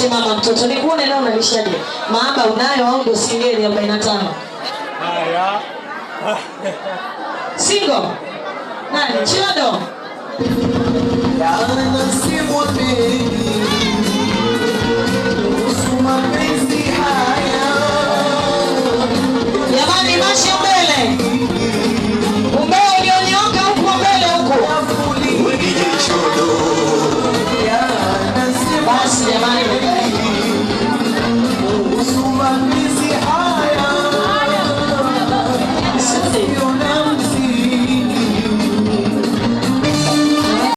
Mlishe mama mtoto. Nikuone leo unalishaje? Maaba unayo au ndo singeli 45? Haya. Single. Nani? Chiodo. Yana simwamini.